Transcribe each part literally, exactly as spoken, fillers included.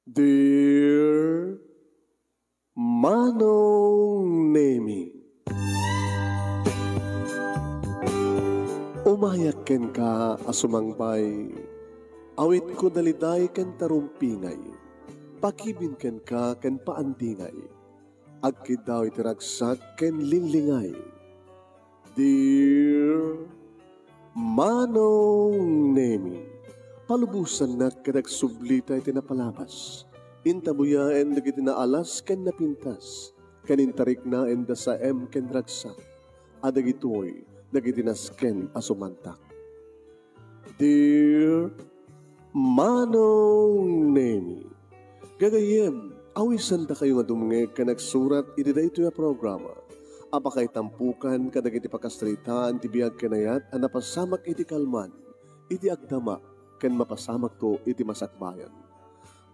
Dear Manong Nemi, umayak kenka a sumangbay, awitko daliday ken tarumpingay, pakibin kenka ken paandingay, agkiddaw iti ragsak ken linglingay. Dear Manong Nemi, palubosannak ket agsublita iti napalabas. Intabuyaen dagiti naalas ken napintas, ken intariknaen da saem ken ragsak, a dagitoy dagiti nasken a sumantak. Dear Manong Nemi, gagayyem, awisandakayo nga dumngeg ken agsurat iti daytoy a programa a pakaitampukan kadagiti pakasaritaan ti biag ken ayat a napasamak iti kalman, iti agdama, ken mapasamakto iti masakbayan.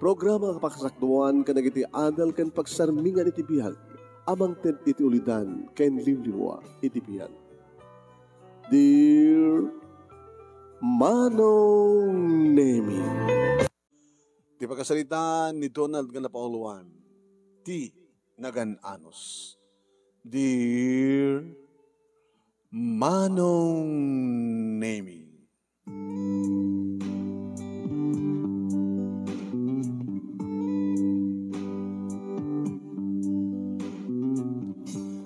Programa nga pakasakduan kadagiti adal ken pagsarmingan iti biag a mangted iti ulidan ken liwliwa iti biag. Dear Manong Nemi. Ti pakasaritaan ni Donald nga napauluan, ti nagan-anos. Dear Manong Nemi.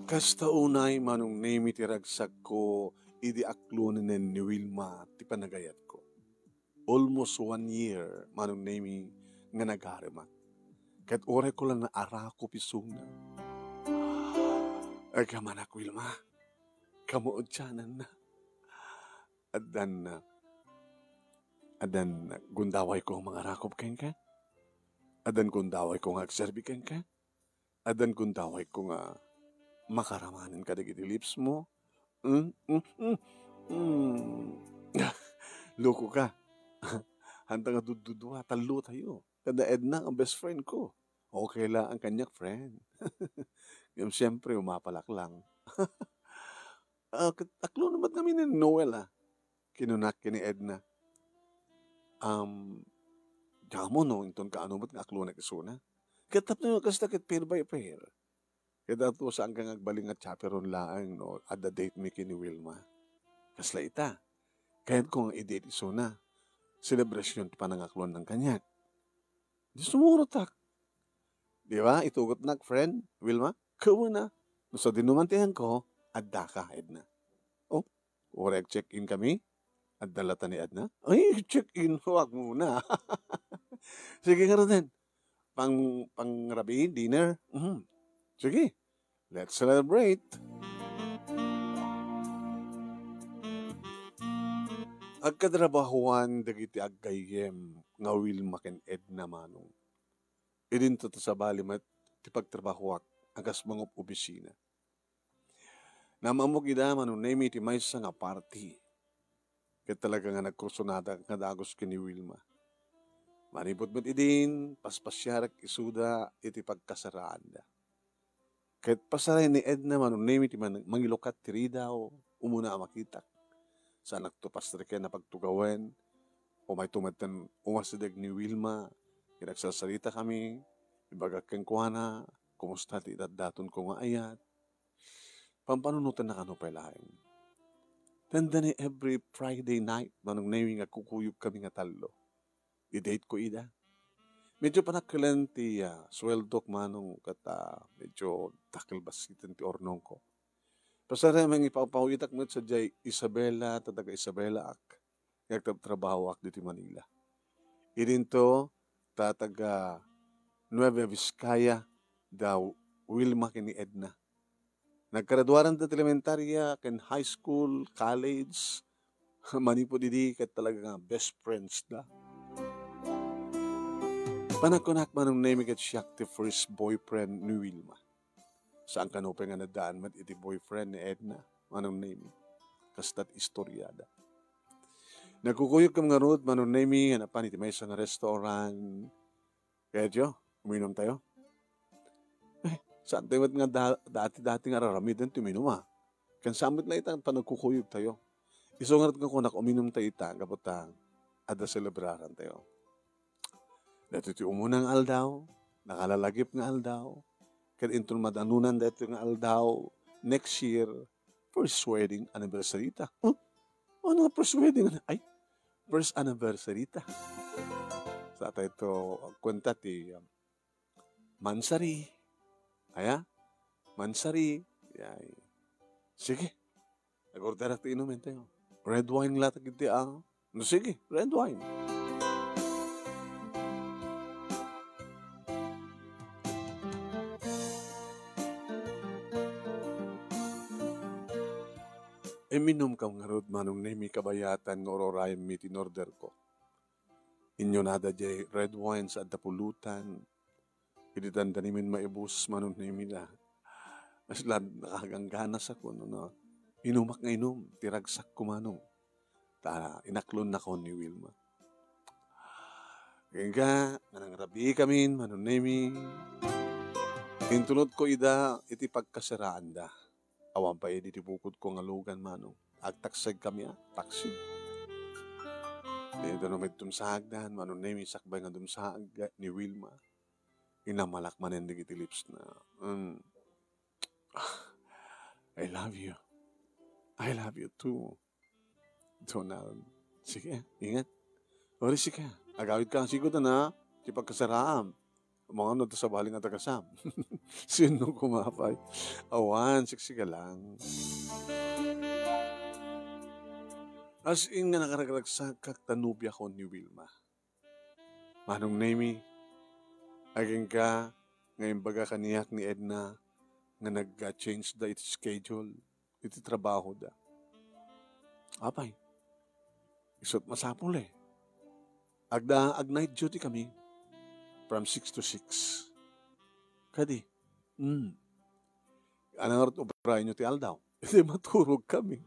Kasta unay, Manong Nemi, ti ragsakko idi aklonen ni Wilma ti panagayatko. Almost one year, Manong Nemi, nga nagaremak. Ket uray ko la naarakop isuna. Agamanak, Wilma. Kamuudiananna. Addan, addan gundawayko nga mangarakop kenka. Addan gundawayko nga agserbi kenka. Addan gundawayko nga makaramanen kadagiti lips mo. Mm, mm, mm, mm. Loko ka. Hanta nga duddudua, tallo tayo. Kada Edna nga best friend ko. Okay laeng kaniak, friend. Ngem siyempre, umapalak lang. Ah, ket aklonen met ngamin ni Noel, ah. Kinunak ken ni Edna. Um, damo no, inton kaano met nga aklonek isuna. Ket tapno kasta ket pair by pair. Ket ato, saanka nga agbalin nga chaperone laeng no adda date mi ken ni Wilma. Kasla ita. Kayatko nga i-date isuna. Selebrasyon ti panangakloanna kaniak. Di sumurotak. Di ba? Itugotnak, friend, Wilma. Kauna. No sadino man ti ayanko, adda ka, Edna. Oh, uray ag-check-in kami? Adda latta ni Edna? Ay, check-in. Huwag muna. Sige, ngaruden. Pang, pangrabii, dinner? Mhm. Sige. Let's celebrate. Agkatrabahoan dagiti aggayyem nga Wilma ken Edna, Manong. Idinto ta sabali met ti pagtrabahoak a kas mangub-obisina. Naam-ammok ida, Manong Nemi, iti maysa nga party. Ket talaga nga nagkursonadak nga dagus ken ni Wilma. Manipud met idin, paspasiarek isuda iti pagkasaraanda. Ket pasaray ni Edna, Manong Nemi, ti man-, mangilukat ti ridaw, umuna a makitak. Saanak to pastreken a pagtugawen. Umayto metten umasideg ni Wilma, ket agsarsarita kami, ibagak kenkuana, kumusta ti idatdatonko nga ayat. Pampanunotenna kano pay laeng. Tandani, every Friday night, Manong Nemi, nga kukuyog kami nga tallo. I-date ko ida. Medyo panakkelen ti, ah, suweldok, Manong, ket, ah, medyo dakkel bassiten ti urnongko. Pasaray, mangipaw-pawitak met sadiay Isabela, ta taga Isabela ak. Nga agtratrabahoak ditoy Manila. Idinto, ta taga Nueva Vizcaya da Wilma ken ni Edna. Naggraduaranda ti elementaria ken high school, college, manipud idi ket talaga nga best friends da. Panagkunak, Manong Nemi, ket siak ti first boyfriend ni Wilma. Saan kano pay nga naddaan met iti boyfriend ni Edna, Manong Nemi. Kasta ti istoriada. Nagkukuyogkami ngarud, Manong Nemi, nga napan iti maysa nga restaurant. Kayatyo, uminom tayo? Eh, saan tayo met nga da-, dati-dati nga ar-aramiden ti uminom, ah? Ken saan met la ita panagkukuyog tayo. Isu ngarud nga kunak, uminom tayo ita, gapu ta adda selebraran tayo. Daytoy ti umuna nga aldaw, nakalalagip nga aldaw, ket inton madanunan daytoy nga aldaw, next year, first wedding anniversary ta. Huh? Ano nga first wedding? Ay, first anniversary ta. Sa tayo to, kuenta ti, um, mansari. Aya? Mansari. Ay. Sige. Nag-order ti inumin tayo. Red wine la ta giti ang. No, sige, red wine. Iminum kam ngarud, Manong Nemi, kabayatan nga ururayen mi ti inorder ko. Inyunada jay red wine sa adda pulutan. Idi dandani min maibus, Manong Nemi da. Asla nakaganggana sa kuno, no? Inumak nga inum, ti ragsak ko, Manong. Ta, inaklon na ko ni Wilma. Kaya nga, nangrabii kami, Manong Nemi. Intulot ko ida, iti pagkasaraanda. Awan pay idi ti bukod ko nga lugan, Manong. Agtakseg kami, ah, taksi. Dito na may dumsagdan, Manong Nemi, sakbay nga dumsag ni Wilma. Inamalak manen dagiti lips na. Mm. "I love you. I love you too, Donald. Sige, ingat. Ori, sika. Agawid ka, sigud na. Ti pagkasaraam. Mga ano, ta sabali nga tagasam." Sino kumapay? Awan, siksika lang. As in nga nakaragragsakak ta nobia ko ni Wilma. Manong Nemi, agingga nga imbaga kaniak ni Edna nga nagga-change da iti schedule iti trabaho da. Apay, isut masapul eh. Agda, ag-night duty kami from six to six. Kadi, hmm. Ano nga obrayo ti aldaw? Iti maturog kami.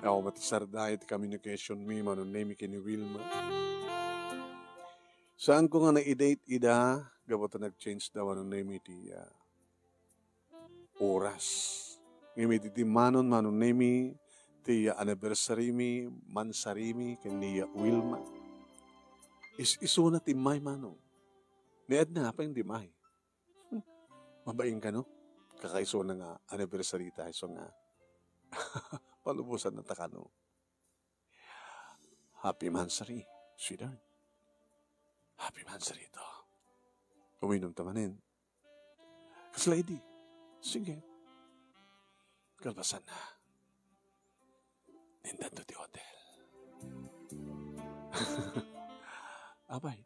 Aw, matisarda iti communication mi, Manong Nemi ken ni Wilma. Saan ko nga na-date ida, gapu ta nag-change da, Manong Nemi, ti, ah, oras. Ngem iti dimmanon, Manong Nemi, ti, ah, anniversary mi, mansari mi, ken ni, ah, Wilma. Is-isuna ti may, Manong. Ni Edna, apay nga di may? Hmm. Mabain ka, no? Kakaisuna nga anniversary ta, isu nga palubosan na ta kano. Happy mansari, sweetheart. Happy mansari to. Uminom ta manen. Kasla idi. Sige. Kalpasan na. Nindadto ti hotel. Apay.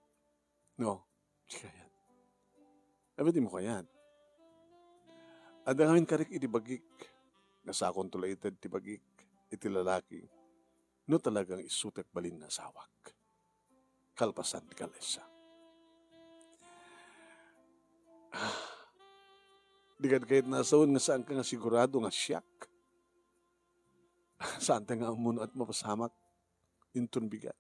No, di kayat. Apay, di mo kayat. Adda ngamin karik iti bagik. Nasakon to la ited ti bagik iti lalaki. No talagang isutek balin nga asawak. Kalpasan ti kalesa. Ah, di kad kayat nasawen nga saan ka nga sigurado nga siak. Saan ta nga ammo no at mapasamak inton bigat.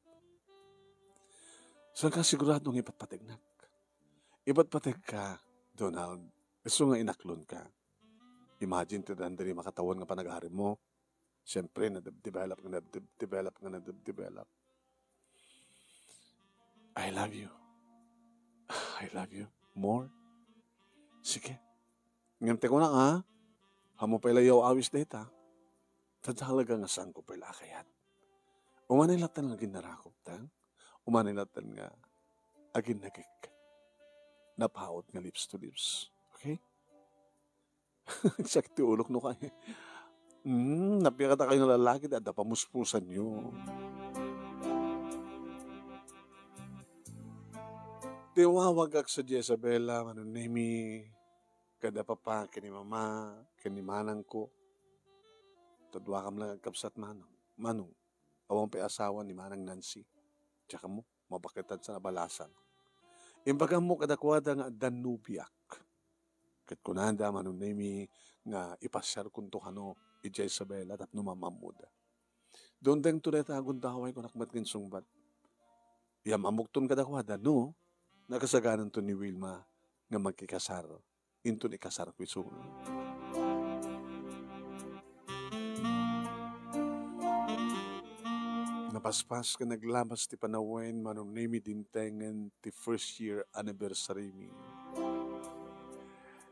Saan ka sigurado nga ipatpategnak? Ipatpateg ka, Donald. Isu nga inaklon ka. Imagine ti dandani makatawan nga panagari mo. Siyempre, na-develop nga na-develop nga na-develop. I love you. I love you more. Sige. Ngem ti kunak, ha? Ammo pay la yaw awis dayta. Ta talaga nga saan ko pay la a kayat. Umanay latta nga aginnarakop ta. Umanay latta nga aginnagik. Napaut nga lips to lips. Okay? Sakit ti ulok no kay. Hmm, napiakata kayo nga lalaki, adda pamuspusan yo. Ti wawagak sa Jezabela, Manong Nemi, kada papa, ken ni mama, ken ni manangko. Ta dua kam lang agkabsat, Manong. Manong, awan pay asawa ni Manang Nancy. Tsaka mo, mabaketan sa nabalasang. Imbagam mo kadakuada nga addan nobiak. Ket kunada, Manong Nemi, nga ipasiar kunto kano idiay Isabela tapno mam-ammoda. Doon dayto dayta agundaway kunak met nga insungbat. Yam-ammokton kadakuada, no? Nakasaganan to ni Wilma nga makikasar. Inton ikasar ko isu. Paspas ken naglabas ti panawen, Manong Nemi, dimtengen ti first year anniversary mi.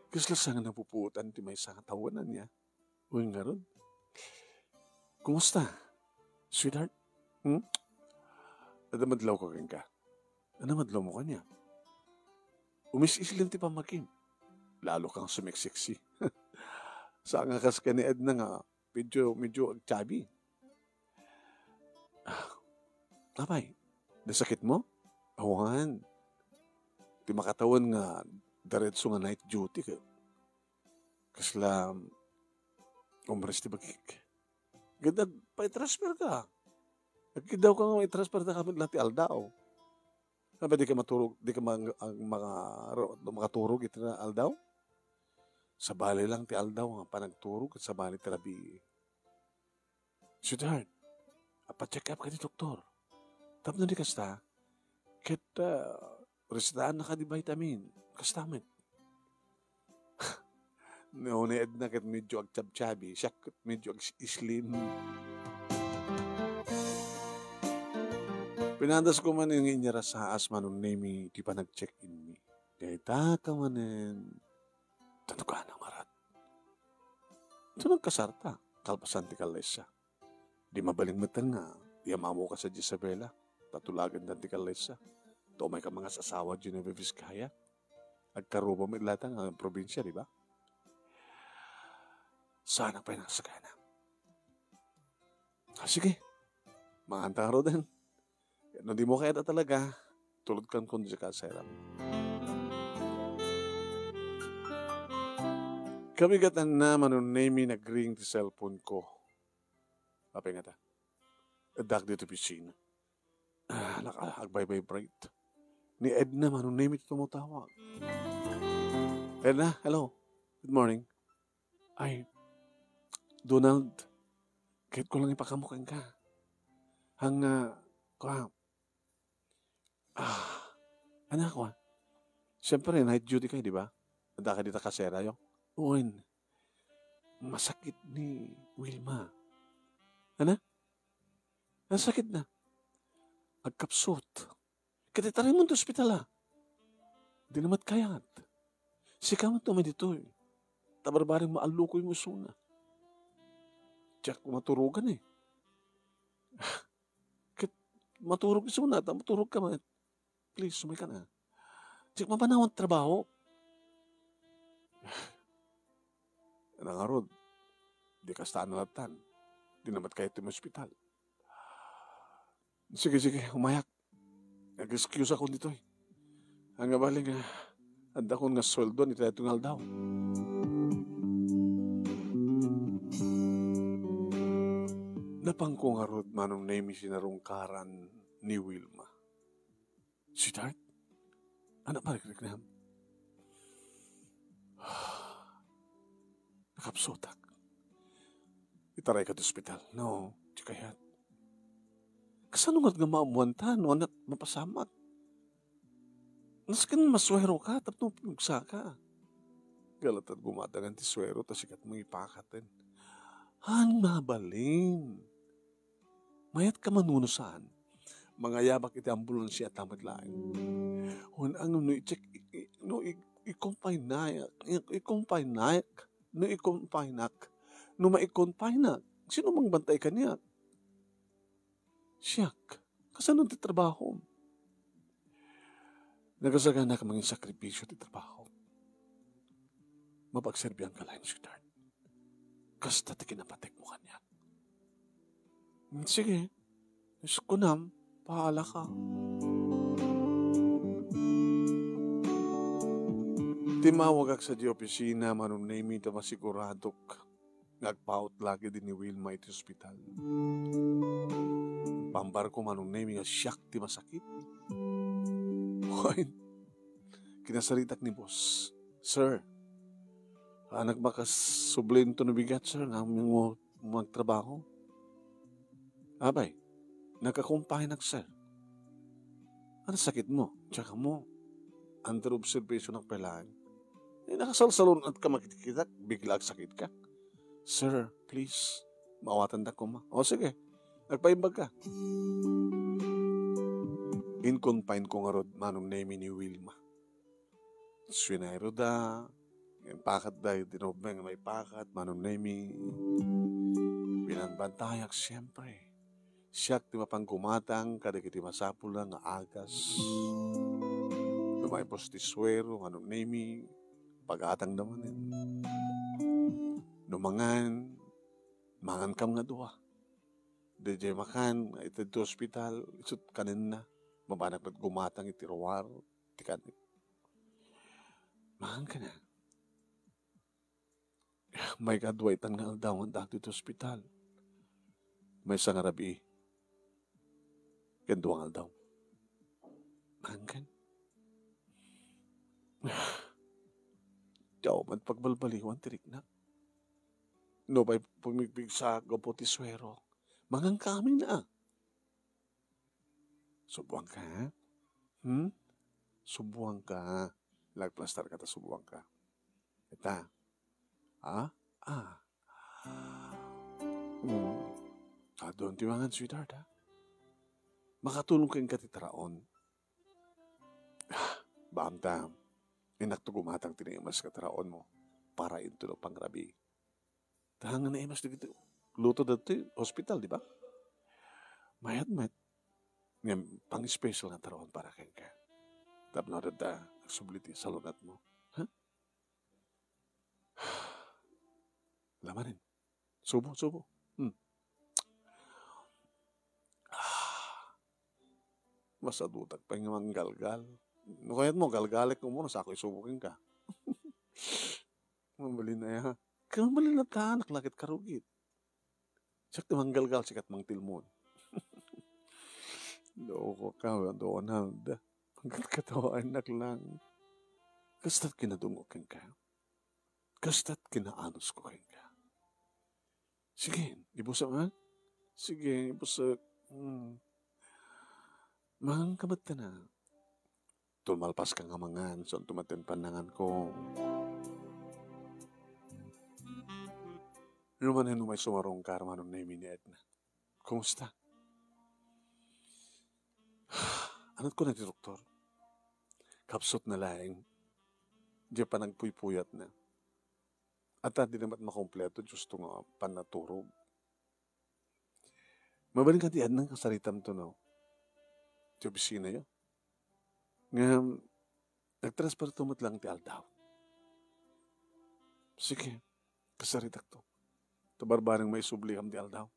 Kasla sa nga napupuotan ti maysa nga tawen ania. Wen ngarud. Kumusta? Sweetheart? Hmm? Adda madlawko kenka. Adda madlawmo kaniak? Umis-islem ti pammakim. Lalo kang sumeksiksi. Sa nga kas ken ni Edna nga medyo, medyo agchabi. Ah, apay, nasakitmo? Awan. Ti makatawen nga diretso nga night duty ka. Kasla umres ti bagik. Ket agpa-transfer ka. Agkidawka nga i-transfer ta kami la ti aldaw. Apay, di ka maturog, di ka mang-, ang maka-, ro-, makaturog iti aldaw? Sabali lang ti aldaw nga panagturog ket sabali ti rabii. Sweetheart, apa-check up ka ti doktor. Tapno di kasta, ket, ah, resetaannaka ti vitamin. Kasta met. No, ni Edna ket medyo agchabchabi, siak ket medyo ag-, slim. Pinadas ko man nga inyarasaas, Manong Nemi, ti panag-check-in mi. Dayta ka manen, tanto ka na marat. Ito nagkasarta, kalpasan ti kalesa. Di mabalin met nga, di amamoka sa Isabela, tatulagan dan ti kalesa. Tumay ka mga sasawa, Genevieve Vizcaya. Agkaruba met latta nga probinsya, di ba? Sana pay nasakana. Ah, sige. Maanta nga roden. No di mo kayat talaga, tulod kan kun di ka serang. Kami gatan na, Manong Nemi, nagring ti cellphone ko. Apay ngata? Addak dito opisina. Ah, naka, agvibrate. Ni Edna, Manong Nemi, ti tumutawag. Edna, hello. Good morning. Ay, Donald, ket ko lang ipakamukan ka. Ang, ah, kwa, ah, anak ko, ah. Siyempre, night duty kayo, di ba? Adda ka dita kasera, yo? Uwan, masakit ni Wilma. Ano? Ang sakit na. Agkapsot. Ket itaray mo ti ospital, a. Di na met kayat. Sika met tumay ditoy. Ta barbareng maallukoy mo isuna. Diak maturogan, eh. Ket maturog isuna, ta maturog ka met. Please, umay ka na. Diak mapanawan ti trabaho. Nangarod, di kasta a nalatan. Di na met kayat ti ospital. Sige, sige, umayak. Nag-excuse ako ditoy. Ang abali nga, adda kon nga sueldo ni tayo nga aldaw. Napangko ngarud, Manong Nemi, sinarungkaran ni Wilma. Sweetheart? Ano pa, Rick, Rick, Nakapsutak. Itaray ka ti ospital. No, di kayat. Kasano nga nga maammuan ta, no, anak, mapasamak? Nasken masuero ka, tapno pinugsaka. Galatan gumadangan ti suero, ta sikat mo ipakaten. Han, mabalin. Mayat ka man wenno saan, mangayabak iti ambulansya a tamad laeng. Wen ang no i-check, i-, i-, no i-, i-confine na, i-, i-confine na, no i-confine nak, no ma-confine nak, sino mangbantay kaniak? Siak, kasano ti trabaho? Nagasagana ka mangin sakripisyo ti trabaho. Mapagserbian ka laeng, sweetheart. Kasta ti kinapatek mo kaniak. Sige. Is kunam, paala ka. Timawagak sa di opisina, Manong Nemi, ta masiguradok nga agpaut lagi di ni Wilma iti ospital. Pambar ko, Manong Nemi, nga siak ti masakit. Wen, kinasaritak ni boss. Sir, anak, makasublinto no bigat, sir, nga mo magtrabaho. Abay, nagkakumpay nak, sir. Ano sakit mo? Tsaka mo, under observation nak pelayan. Eh, nakasalsalon at ka makitikitak, bigla agsakit ka. Sir, please, maawatan ta koma. O, sige. Nagpaimbag ka. Inconfine ko ngarud Manong Nemi ni Wilma. Swinayro da, impakatda iti rubeng nga maipakat, Manong Nemi. Binanbantayak, siyempre. Siak ti mapanggumatang kadagiti masapulda nga agas. No maibus ti suero, Manong Nemi, pagatangda manen. No mangan, mangankam nga dua. Daydiay makan, ited ti ospital, isut' kanenna. Mabanak met gumatang iti ruar, ti kanen. Mangan ka na. Maikadua itan nga aldaw nga addaak iti ospital. Maysa nga rabii. Ken dua nga aldaw. Mangan ka na. Diak met pagbalbaliwan ti riknak. Nupay pumigpigsaak gapu ti suero, mangan ka amin a. Subuan ka, ha? Hmm? Subuan ka. Nagplastar ka ta subuan ka. Ita. Ha? Ah. Hmm. Adun ti mangan, sweetheart, ha? Makatulong kenka ti taraon. Baamtam, innak to gumatang ti naimas nga taraon mo para into no pangrabii. Ta nga naimas dagiti luto ditoy hospital, di ba? Mayat met. Ngem pang-special nga taraon para kenka. Tapno adda agsubli ti salunat mo. Ha? Lamanen. Subo, subo. Hmm. Ah. Masadutak pay nga manggalgal. No kayat mo, galgalek mo muna, sako isubo kenka. Mabalin aya. Kaya mabalin na ta, naklakit karugit. Siak ti manggalgal, sikat mangtilmon. Loko ka, Donald. Hanggat katawaannak lang. Kasta't kinadungo kenka. Kasta't kinaanusko kenka. Sige, ibusek, ha? Sige, ibusek. Hmm. Mangan ka met ta na. Tumalpas ka nga mangan, saan tumaten pannangan ko. Rumanen umay sumarungkar, Manong Nemi ni Edna. Kumusta? Anat ko na ti doktor. Kapsut na laeng. Di panagpuypuyat na. At di naman makompleto, Diyos to nga panaturog. Mabalin ka ti adnan kasaritam to, no? Ti opisina yo. Nga, nagtransfer to met lang ti aldaw. Sige, kasaritak to. Ta barbareng maisubli kam ti aldaw.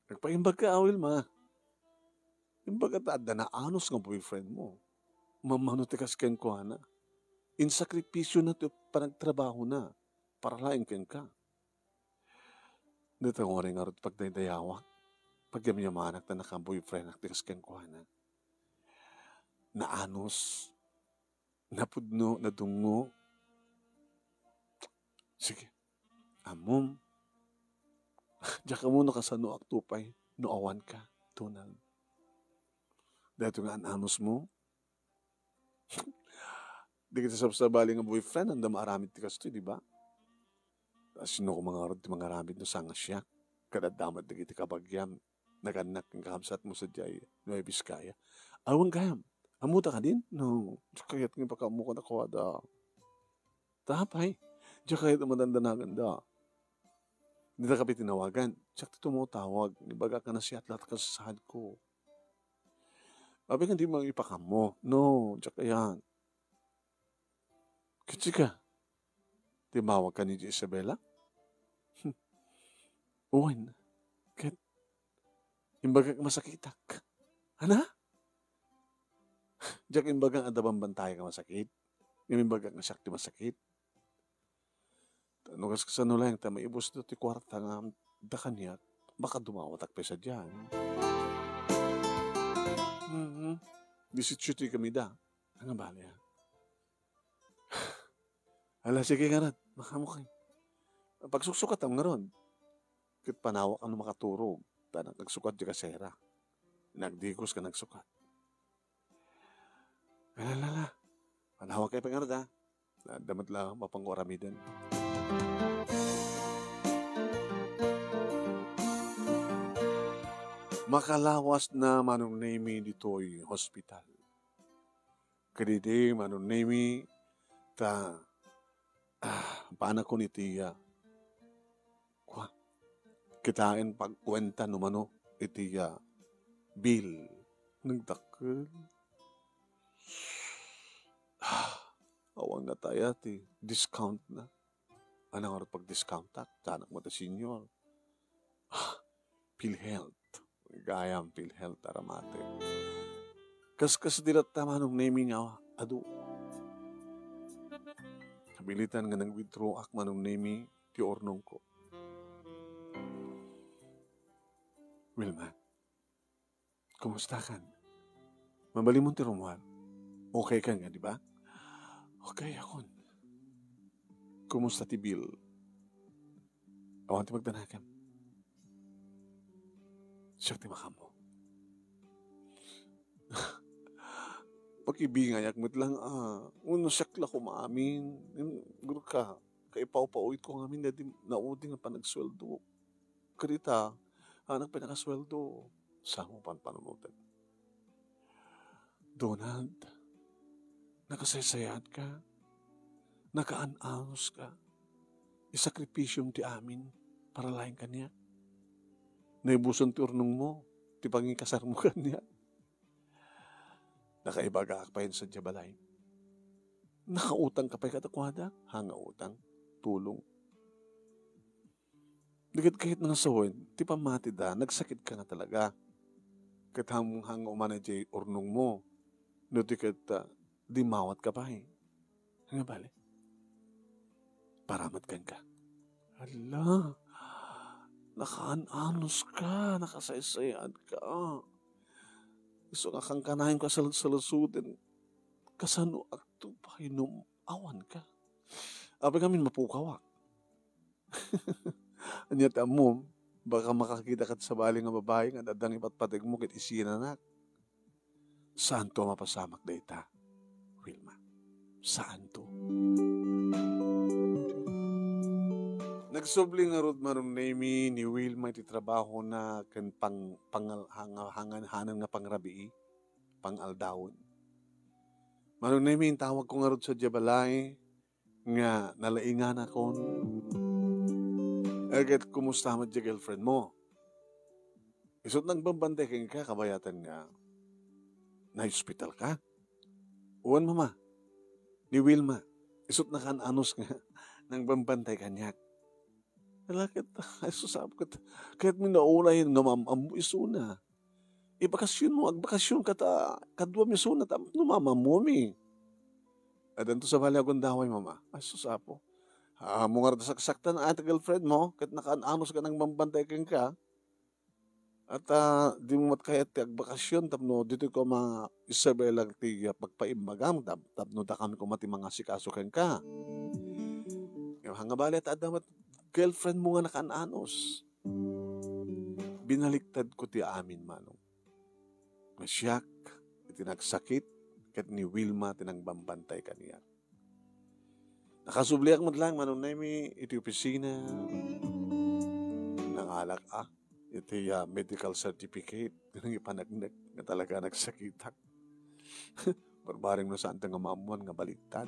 Nagpaimbag ka, Wilma. Imbag ta adda naanus nga boyfriend mo. Mamano ti kas kenkuana. Insakripisyo na ti panagtrabaho na. Para laeng kenka. Dita ngori ngarud pagdaydayawak. Pagyamyamanak ta naka-boyfriend ak ti kas kenkuana. Naanus. Napudno, nadungngo. Sige. Ammom. Diak ammo no kasanoak to pay no awan ka, Donald. Daytoy nga an-anus mo. Dagiti sabsabali nga boyfriend, adda maaramid ti kastoy, di ba? Sino ko mangarud ti mangaramid no saan nga siak? Ket adda met dagiti kabagiam. Nagannak ken kakabsat mo sadiay Nueva Vizcaya. Awan gayam. Ammoda kadin? No, diak kayat nga ipakaammo kadakuada. Ta apay, diak kayat a madandanaganda. Dita ka pay tinawagan. Siak ti tumawtawag. Ibagak nga nasayaat laeng ti kasasaadko. Apay nga dimo ipakaammo? No, diak kayat. Ket sika, timmawag ka ni Isabela? Wen, ket imbagak masakitak. Ana? Diak imbagak nga adda bambantayan nga masakit. Ngem imbagak nga siak ti masakit. Ta no kas-, kasano laeng ta maibus ti kuarta nga adda kaniak, baka dumawatak pay sadiay. Mhm. Disiotso ti kami da. Nga bali, ah. Ala, sige ngarud, makaammo kay. Pagsuksukatam ngarud. Ket panawak a no makaturog, ta nagsukat diay kasera. Nagdigos ken nagsukat. Ala, ala, ala. Panawak kay pay ngarud, ah. Adda met la mapango aramiden. Makalawasna Manong Nemi ditoy hospital. Kadidi, Manong Nemi, ta, ah, banakon iti, ah, kua-, kitaen pagkuenta no mano iti, ah, bill. Nagdakkel. Ah, awan nga taya ti discount na. Ano nga pag-discountak? Tanak mo ta senior. Ah, PhilHealth. Gayam PhilHealth, aramate. Kas, kas di latta Manong Nemi nga adu. Habilitan nga nag-withdraw ak Manong Nemi ti urnongko. Wilma, kumusta kan? Mabalinmon ti rummuar? Okay kan nga, di ba? Okay akon. Kumusta ti bill? Awan ti magdanagan. Siak ti makaammo. Pakibingayak met lang, ah. Uno siak la kumamin. Gurka, kaipaw-pawit ko ngamin, dadi naudi nga panagsueldo. Kadita, anak pinakasueldo. Samo panpanunoten. Donald, nakasaysayaat ka, nakaan-anos ka, isakripisyom ti amin para laeng kaniak. Naibusen ti urnong mo, ti pangikasar mo kaniak. Nakaibagaak pay sadiay balay. Nakautang ka pay kadakuada, ha nga utang, tulong. Di ket ket nga sawen, ti pammatida, nagsakit ka nga talaga. Ket ham-, hang umana jay urnong mo. No di ket, ah, dimawat ka pay. Nga bale? Paramat kenka. Hala, nakaan-anos ka, nakasaysayaat ka. Isu nga kankanayon ka salut-salusoden. Kasano agto pay no awan ka? Apay ngamin mapukawak. Ania ti ammom, baka makakita ket sabali nga babai nga adda nga ipatpategmo ket isinanak. Saanto a mapasamak dayta, Wilma. Saanto. Nagsubli ngarud Manong Nemi ni Wilma iti trabahona ken pang-, pangal-, hanga-, hangan-, hanan nga pangrabii, pang-aldawen. Manong Nemi, intawagko ngarud sadiay balay, nga nalainganakon. Eh, ket kumusta met ti girlfriend mo? Isut' nangbambantay kenka, kabayatan nga naospital ka? Wen, mama, ni Wilma, isut' nakaan-anos nga nangbambantay kaniak. Ala ket, ay, sus, apo ket, ket mi naunay nga maam-ammo isuna. Ibakasyon mo, agbakasyon ka ta, kaduam isuna, tapno maam-ammomi. Addanto sabali a gundaway, mama. Ay, sus, apo. Ammom ngarud a saksaktan, ay, ti girlfriend mo, ket nakaan-anos nga nangbambantay kenka. At, ah, dimo met kayat ti agbakasyon tapno ditoy koma isabela ti, ah, pagpaimbagam tap-, tapno dakami koma ti mangasikaso kenka. Ngem hanga bale ta adda met girlfriend mo nga nakaan-anos. Binaliktadko ti amin, Manong. Nga siak iti nagsakit ket ni Wilma ti nangbambantay kaniak. Nakasubliak met laeng, Manong Nemi, iti opisina. Nangalak a iti, ah, medical certificate nga nangipaneknek nga talaga nagsakitak. Barbareng no saanta nga maammuan nga baliktad.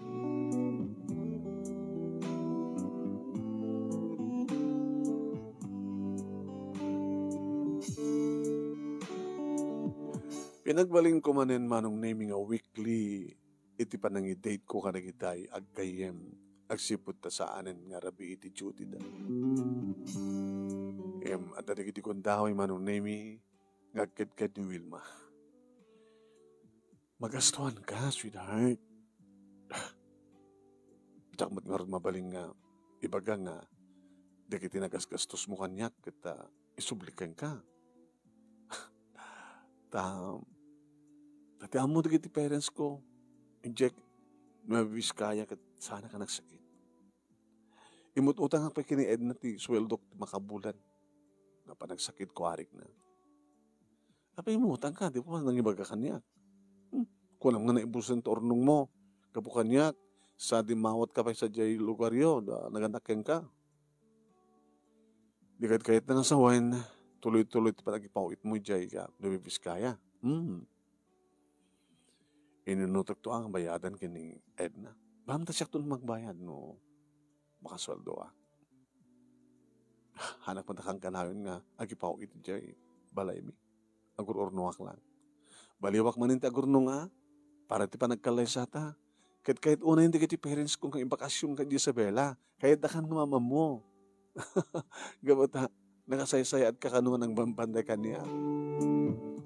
Pinagbalinko manen, Manong Nemi, nga weekly iti panangidateko kadagiti aggayyem agsipud ta saanen nga rabii ti duty da. Ngem adda dagiti gundaway, Manong Nemi, nga agkedked ni Wilma. Magastoanka, sweetheart. Diak met ngarud mabalin nga ibaga nga dagiti nagasgastosmo kaniak ket, ah, isubli kenka. Ta, ta ti ammo dagiti parents ko, idiay mabibiskaya ket saanak a nagsakit. Imut-utangak pay ken ni Edna ti sueldok ti makabulan nga panagsakitko, arikna. Apay imutangka, di ba nangibaga kaniak? Hmm, kunam nga naibusen ti urnongmo gapu kaniak, sa dimmawatka pay sadiay lugaryo, da, naganak kenka. Di ket kayatna nga sawen, tuloy-tuloy ti panagipaw-itmo idiay, ah, Nueva Vizcaya. Hmm. Inunotekto a nga bayadan ken ni Edna. Bamta siakto magbayad no makasueldoak. Hanak padakan kanayon nga agipaw-it idiay balaymi. Agur-urnoak lang. Baliwak manen ti agurnonga para ti panagkallaysata. Ket kayat unay dagiti parents ko nga ibakasyon ka di Isabela. Kayat dakan nga mamammo. Gapu ta, nakasaysayaat ka kano nga nagbanbantay kaniak.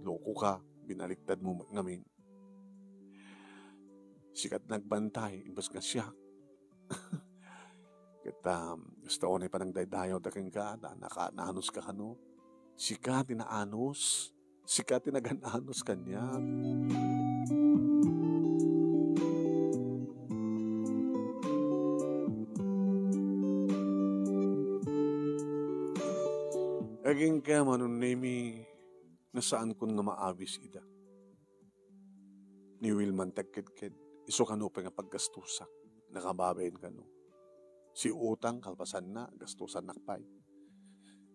Loko ka, binaliktad mo met ngamin. Sika ti nagbantay, imbes nga siak. Ket, um, gusto ko na ipanagdaydayaw da kenka, na, naka-, naanos ka kano. Sika ti naanos. Sika ti nagan-anos kaniak. Agingga, Manong Nemi, nga saankon nga maawis ida. Ni Wilma ti agkedked, isu kano pay nga paggastosak, nakababain kano. Si utang, kalpasanna, gastosannak pay.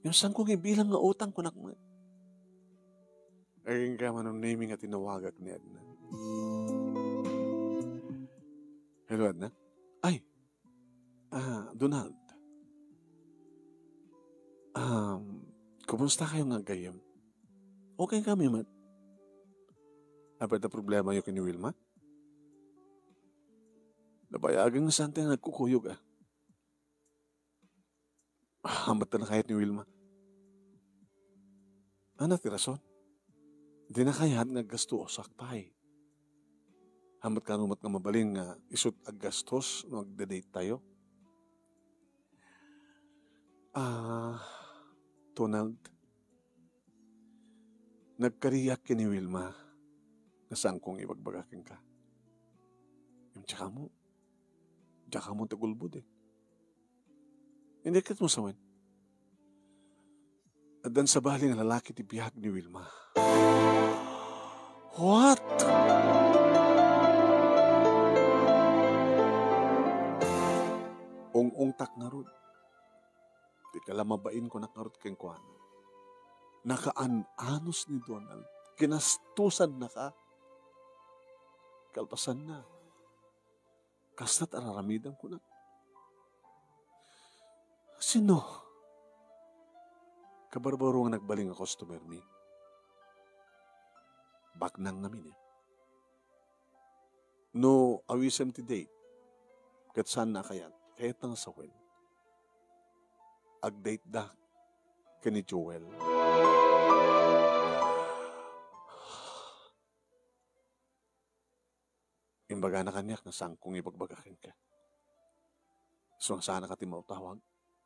Ngem saanko nga ibilang nga utang, kunak met. Agingga, Manong Nemi, nga tinawagak ni Edna. Hello, Edna? Ay, Ah, Donald. Um, kumusta kayo nga gayyem? Okay kami met. Apay ta problemayo ken ni Wilma? Nabayagen nga saan ti nagkukuyog, ah. Hamat ta nakayat ni Wilma. Ania ti rason? Di nakayat nga aggastosak pay. Hamat kano met nga mabalin nga isut aggastos no agda-date tayo? Ah, Donald, nagkariak ken ni Wilma nga saankong ibagbaga kenka. Ngem diak ammo, diak ammo ti agulbod, eh. Indekketmo sawen? Addan sabali nga lalaki ti biag ni Wilma. What? Ung-ungtak ngarud. Ti kalamabain kunak ngarud kenkuana. Nakaan-anos ni Donald. Kinastosannaka. Kalpasanna. Kasta ti ar-aramidem, kunak. Sino? Kabarbaro nga nagbalin nga customer mi. Baknang ngamin, eh. No awisem ti date, ket saanna a kayat, kayatna nga sawen. Agdate da ken ni Joel. Imbagana kaniak nga saanko nga ibagbaga kenka. Isu nga saanaka ti mautawag,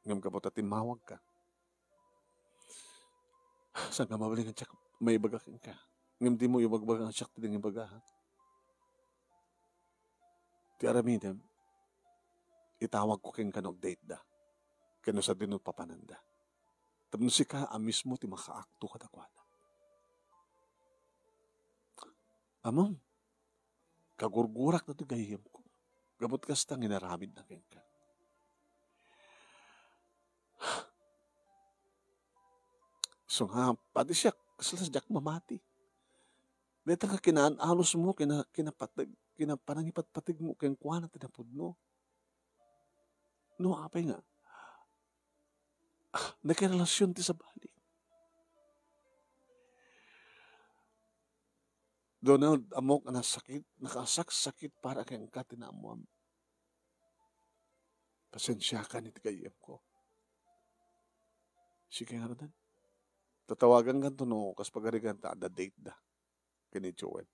ngem gapu ta timmawagka. Saan nga mabalin nga diak maibaga kenka? Ngem dimo ibagbaga nga siak ti nangibaga, ha? Ti aramidem, itawagko kenka no agdate da, ken no sadino papananda. Tapno sika a mismo ti makaakto kadakuada. Ammom, kagurgurak daytoy gayyemko. Gapu ta kasta nga inaramidna kenka. Isu nga, pati siak, kasla sadiak mamati. Dayta nga kinaan-anosmo, kina-, kinapateg-, kinapanangipatpategmo kenkuana ti napudno. No, apay nga, ah, nakirelasyon ti sabali. Donald, ammok a nasakit, nakasaksakit para kenka ti naammoam. Pasensiakan iti gayyemko. Sige ngaruden. Tatawagankan to no kas pagarigan ta adda date da ken ni Joel.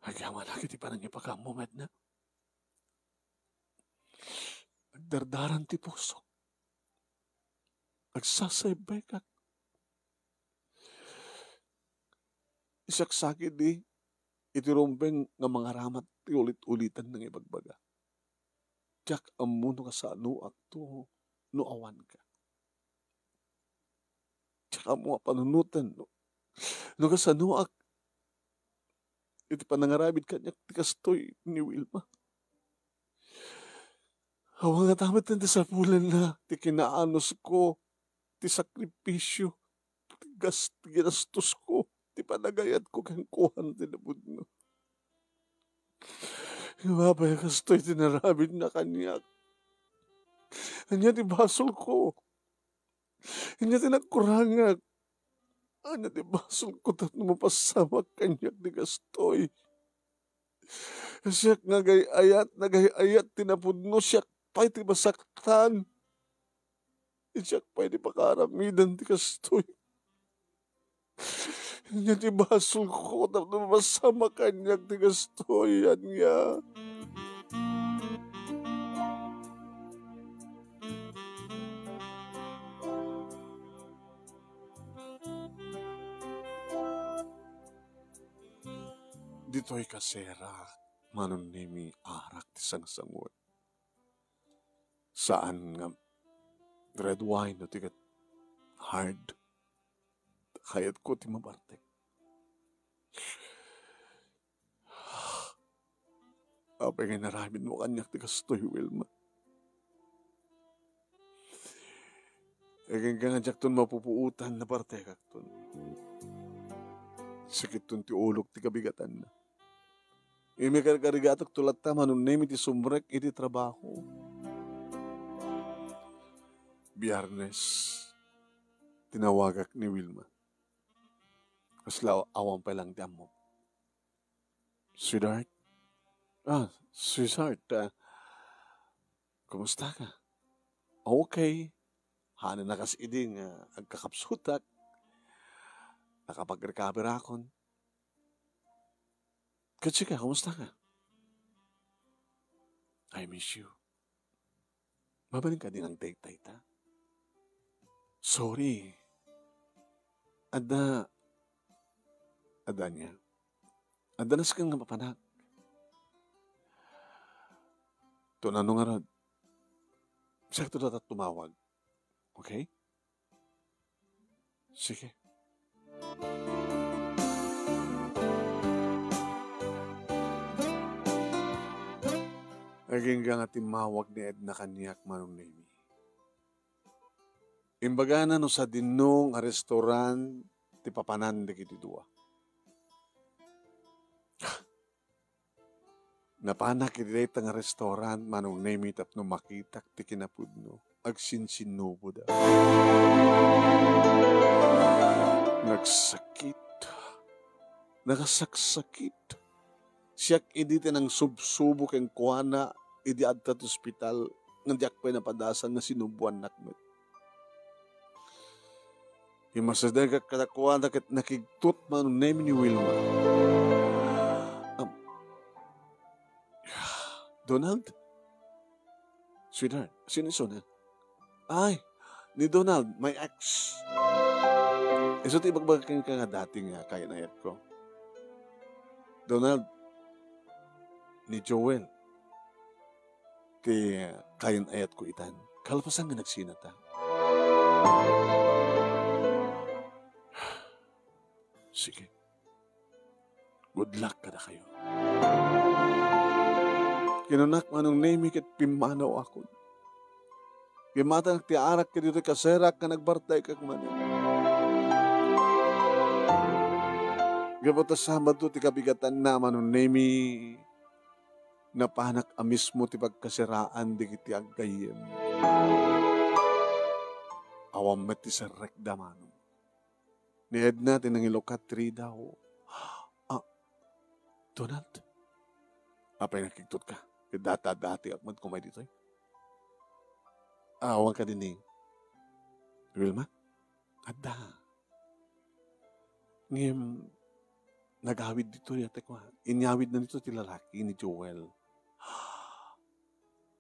Agyamanak iti panangibagammo, Edna. Agdardaran ti pusok. Agsasaybaykak. Isaksakit idi iti rumbeng nga mangaramat ti ulit-ulitan nga ibagbaga. Diak ammo no kasanoak to no awanka. Diak ammo a panunoten no, no kasanoak iti panangaramid kaniak ti kastoy ni Wilma. Awan ngata met ti sapulanna ti kinaanosko ti sakrifisio, ti gas-, ginastosko, ti panagayatko kenkuana ti napudno. Ngem apay a kastoy ti inaramidna kaniak? Ania ti basolko? Ania ti nakurangak? Ania ti basolko tapno mapasamak kaniak ti kastoy? Siak nga agay-ayat, nagay-ayat ti napudno, siak pay ti masaktan. Siak pay ti pakaaramidan ti kastoy. Ania ti basolko tapno mapasamak kaniak ti kastoy, ania? Ditoy kaserak, Manong Nemi, arak ti sangsangut. Saan nga red wine no ti ket hard. Kayatko ti mabartek. Apay nga inaramidmo kaniak ti kastoy, Wilma? Agingga nga diakton mapupuotan, nabartekakton. Sakitton ti ulok ti kabigatanna. Imikarkarigatakto latta, Manong Nemi, ti sumrek iti trabaho. Biyernes, tinawagak ni Wilma. Kasla awan pay lang ti ammok. "Sweetheart?" "Ah, sweetheart, ah, kumusta ka?" "Okay. Haanna kas idi nga agkakapsutak. Nakapag-recover akon." "Ket sika, kumusta ka?" "I miss you. Mabalin kadi nga agdayta ita?" "Sorry. Adda, adda ania? Adda nasken nga mapanak." "Ton ano ngarud? Siakto latta tumawag. Okay?" "Sige." Agingga nga timmawag ni Edna kaniak, Manong Nemi. Imbagana no sadino nga restaurant ti papanan dagiti dua. Napanak iti dayta nga restaurant, Manong Nemi, tapno makitak ti kinapudno. Agsinsinnuboda. Nagsakit. Nakasaksakit. Siak idi ti nangsubsubo kenkuana idi adda ti ospital, ngem diak pay napadasan nga sinuboannak met. Immasidegak kadakuada ket nakigtot, Manong Nemi, ni Wilma. Am, "Donald? Sweetheart, sino isuna?" "Ay, ni Donald, my ex. Isu ti ibagbagak kenka nga dati nga kayan-ayatko. Donald, ni Joel ti kayan-ayatko itan. Kalpasan nga nagsinata." "Sige. Good luck kadakayo." Kinunak, Manong Nemi, ket pimmanawakon. Gimmatangak ti arak ket ditoy kaserak nga nagbartekak manen. Gapu ta Sabado ti kabigatanna, Manong Nemi, napanak a mismo ti pagkaseraan dagiti aggayyem. Awan met ti serrekda, Manong. Ni Edna ti nangilukat ti ridaw. "Ah, Donald, apay nakigtotka? Ket data dati met kumay ditoy." "Awan kadi ni Wilma?" "Adda. Ngem nagawid ditoy, ate ko, ha. Inyawidna ditoy ti lalaki ni Joel."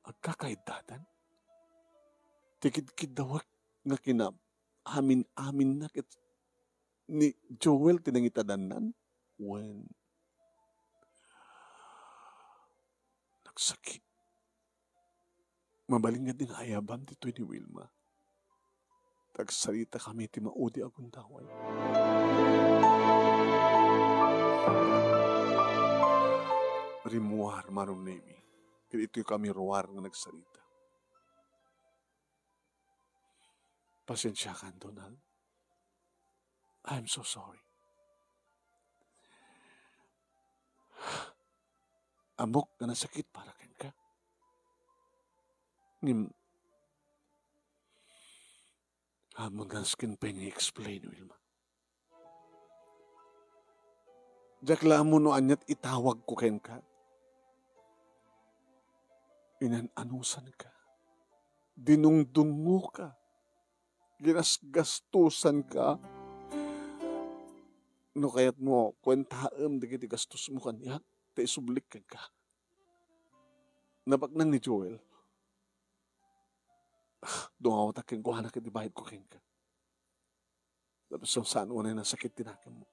"Agkakaiddadan? Ti kidkiddawek nga kinaamin-aminna ket ni Joel ti nangitadannan?" "Wen." Nagsakit. Mabalin nga din ayabam ditoy ni Wilma. Tagsarita kami ti maudi a gundaway. Rimmuar, Manong Nemi. Ket ditoy kami ruar nga nagsarita. Pasensiakan, Donald. I'm so sorry. Ammok nga nasakit para kenka. Ngem, ammon nga nasken pay nga i-explain, Wilma. Diak la ammo no aniat itawagko kenka. Inan-anusanka. Dinungdungoka. Ginasgastosanka. No kayatmo, kuentaem dagiti gastosmo kaniak, ta isublik kenka. Nabaknang ni Joel. Dungawatak kenkuana ket ibayadko kenka. Tapos saan unay nasakit ti nakemmo.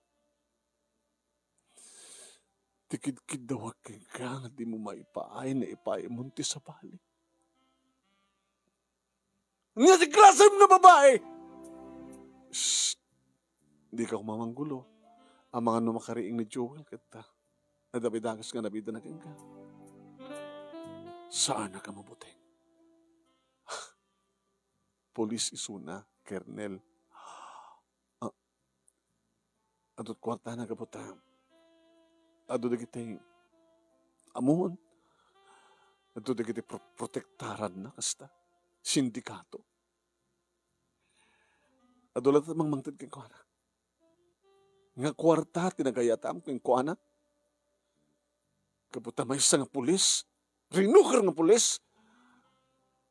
Ti kidkiddawak kenka nga dimo maipaay, naipaaymo ti sabali. Ania ti klasem nga babae? Shh! Dika koma manggulo. Amangan no makariing ni Joel ket, ah, adda pay dakes nga nabidana kenka. Saanak a mabuteng. Pulis isuna, Kernel. Ah, adu ti kuartana, gapu ta adu dagiti ammon. Adu dagiti pro-, protektaranna kasta. Sindikato. Adu latta mangmangted kenkuana. Nga kuarta ti nagayatam kenkuana. Gapu ta maysa nga pulis, rinuker nga pulis,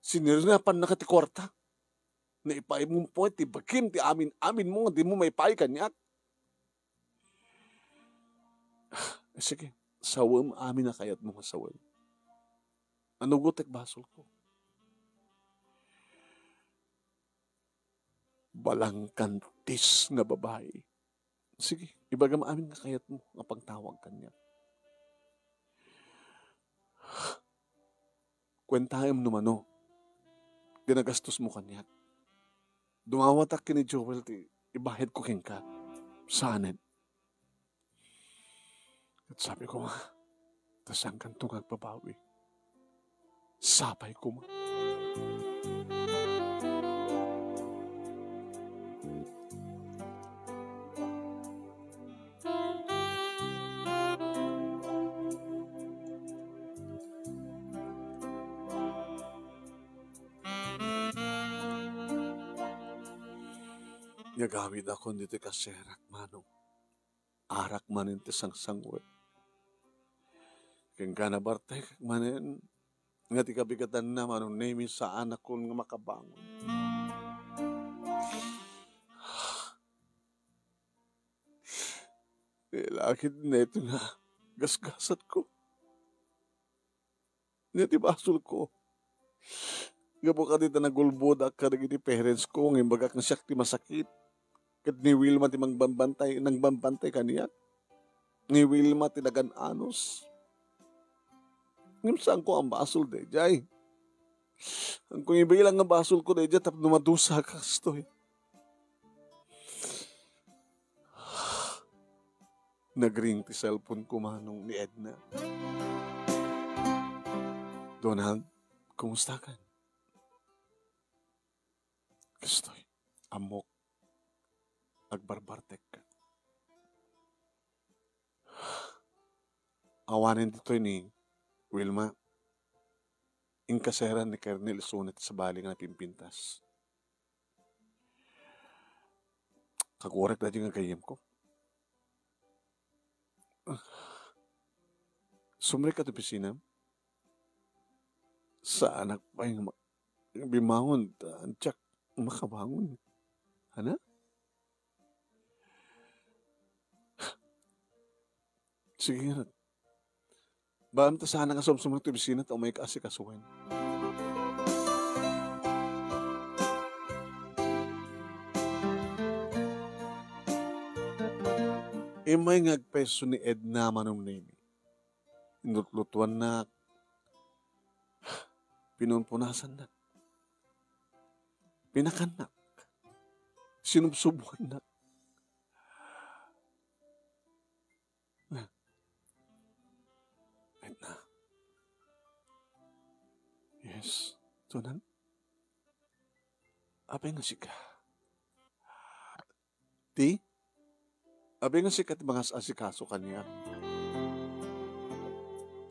sinirnapannaka ti kuarta. Naipaaymo pay ti bagim ti amin-aminmo nga dimo maipaay kaniak. Sige, sawem amin a kayatmo nga sawen. Anugotek basolko. Balangkantis nga babae. Sige, ibagam amin nga kayatmo nga pagtawag kaniak. Kuentaem no mano ti nagastosmo kaniak. Dumawatak ken ni Joel ti ibayadko kenka. Saanen. Ket sabi koma, ta saankanto nga agbabawi. Sapay koma. Nga agawidakon ditoy kaserak, Manong. Arak manen ti sangsangwek. Ken kana bartek manen nga ti kabigatanna, Manong Nemi, saanakon nga makabangon. Lakit neto nga gasgasatko. Nia ti basolko. Gapu kadi ta nagulbodak kadagiti parents ko nga imbagak nga siak ti masakit. Ket ni Wilma ti mangbambantay, nangbambantay kaniak. Ni Wilma ti nagan-anos. Ngem saanko a basol daydiay. Saanko nga ibilang nga basolko daydiay tapno madusa kastoy. Nagring ti cellphone ko, Manong, ni Edna. Donald, kumusta ka? Kastoy, ammok, agbarbartek ka. Awanen ditoy ni Wilma, inkaseran ni Kernel isuna ti sabali nga napimpintas. Kagurek daydi nga gayyemko. Sumrek ka ti opisina? Saanak pay nga ma-, bimangon, ta diak makabangon. Ana? Sige nga. Baan ta saanak nga sumsumrek ti opisina ta umayka asikasuen. Immay nga agpeso ni Edna, Manong Nemi. Inlutlutuannak. Pinunpunasannak. Pinakannak. Sinubsubuannak. Edna. Yes, Donald? Apay nga sika? Ti? Apay nga sika ti mangas-asikaso kaniak.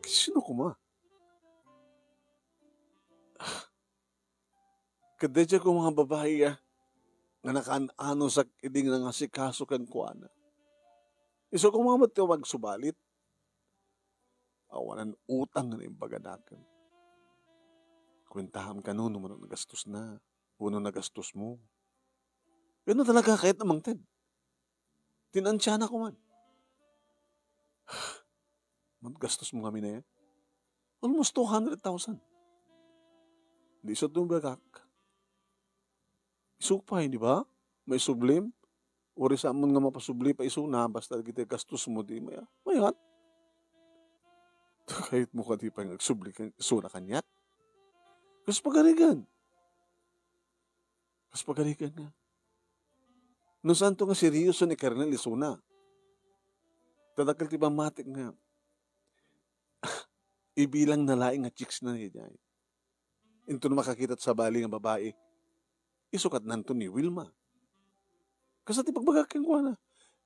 Sino koma? Ket daydiay koma nga babai, ah, nga nakaan-anusak idi nangasikaso kenkuana. Isu koma met ti agsubalit. Awanan utang nga naimbaganakan. Kuentaam kano no mano nagastosna, wenno nagastosmo. Wenno talaga kayatna mangted? Tinantiana koma. Nagastosmo ngamin aya? Almost two hundred thousand. Di isu ti ibagak. Isu pay, di ba? Maisublim. Uray saan nga mapasubli pay isuna, basta dagiti gastosmo, di maya-, mayat. Kayatmo kadi pay nga agsubli ken isuna kaniak? Kas pagarigan. Kas pagarigan nga. No saanto nga seryoso ni Kernel isuna. Ta dakkel ti pammatik nga ibilang na laeng nga chicks na daydiay. Inton makakita ti sabali nga babai, isu ket nanto ni Wilma. Kasta ti pagbagak kenkuana.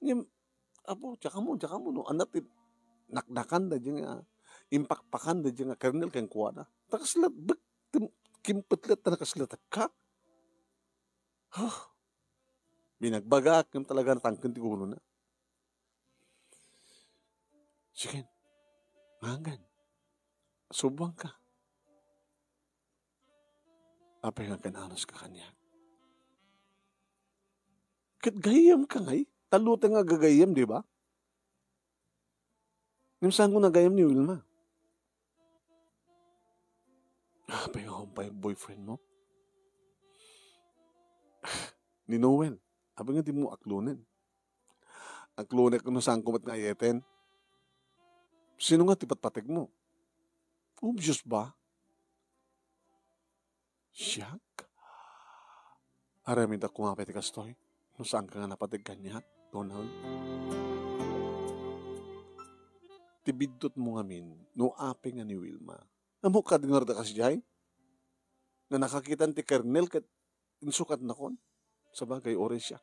Ngem, apo, diak ammo, diak ammo, no, ania ti naknakan daydiay nga, impakpakan daydiay nga Kernel kenkuana. Ta kasla, bek, kim-, kimpetlet ta nakasla tekka. Huh. Binagbagak, ngem talaga natangken ti ulona. Sige, nganggan. Subwangka. Apay nga akan-anuska kaniak? Ket gayyemka ngay? Tallo ti nga agagayyem, di ba? Ngem saanko nga agayyem ni Wilma? Apay nga umpay boyfriend mo? Ni Noel, apay nga dimo aklonen? Aklonek no saanko met nga ayeten? Sino nga ti patpategmo? Obvious ba? Siak? Aramidakon nga apay ti kastoy, no saanka nga napateg kaniak, Donald. Ti biddutmo ngamin, no apay nga ni Wilma. Ammok kadi nga adda kasdiay? Nga nakakitan ti Kernel ket insukatnakon? Sabagay, uray siak.